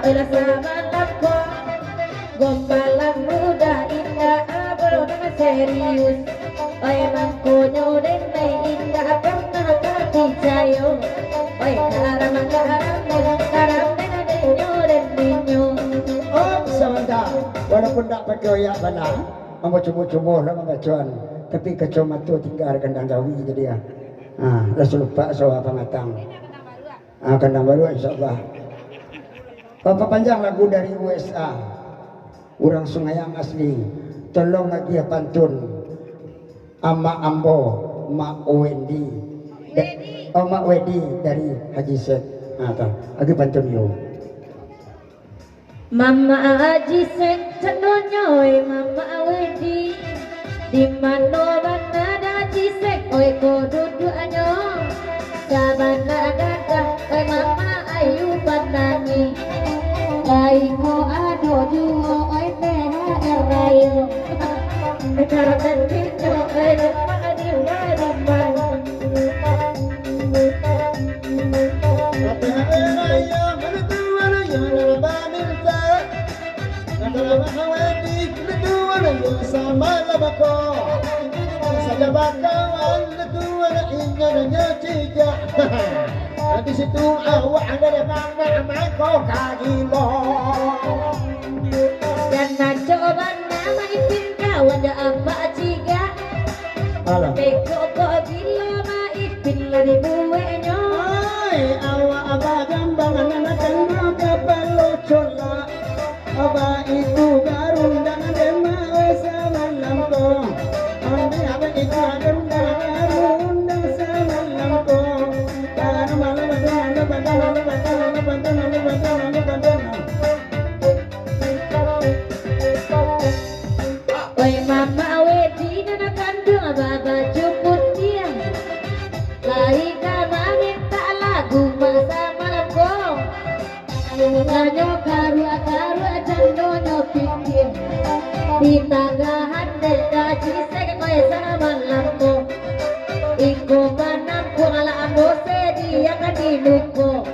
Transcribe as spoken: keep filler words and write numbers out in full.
Bila samalam ko, gombalan muda indak ado nan serius. Oi, mangkonyo den lai indak pernah tapicayo. Oi, karam, karam den, karam den, adinyo den dinyo. Oh, sabanta. Walaupun ndak pakai oyak bana, ambo cubo-cubo lah mambacoan. Tapi kacomato tingga di kandang jawi jadi, ah. Ah, lah salupak sawa pamatang. Ah, kandang baru, insyaallah. Bapak panjang lagu dari U S A. Urang Sungai Ayam asli. Tolong agiah pantun. Amak ambo, Mak Wendy. Da-, oh, Mak Wedi dari Haji Sek. Ah, tu. Agiah pantun yo. Mamak Haji Sek, candonyo, oi, Mamak Wedi. Di mano bana Haji Sek, oi, ko duduaknyo? Sabana dadah, oi, Mamak Ayu Pandangi. Lai ko ado juo, oi, T H R rayo. Karena itu, oi, Mamak di rumah. Di situ awak ada di mana mako kagilo. Dan naco bana maipin kawan da apak cigak. Alah. Beko ko gilo maipin lah dibueknyo. Oi, awak abah jambangan anak kandung kapalo colak. Abah itu garundang dema samalam ko. Ambil abah itu garundang, garundang samalam ko. Karena malam ada, ada, ada. Oi, Mamak Wedi nan kanduang babaju putiah, lai ka mamintak lagu mak samalam ko. Mulonyo karuak-karuak jandonyo pikia, di tanggahan dek Haji Sek, oi, samalam ko. Iko manampuang alah ambo sadiakan di muko.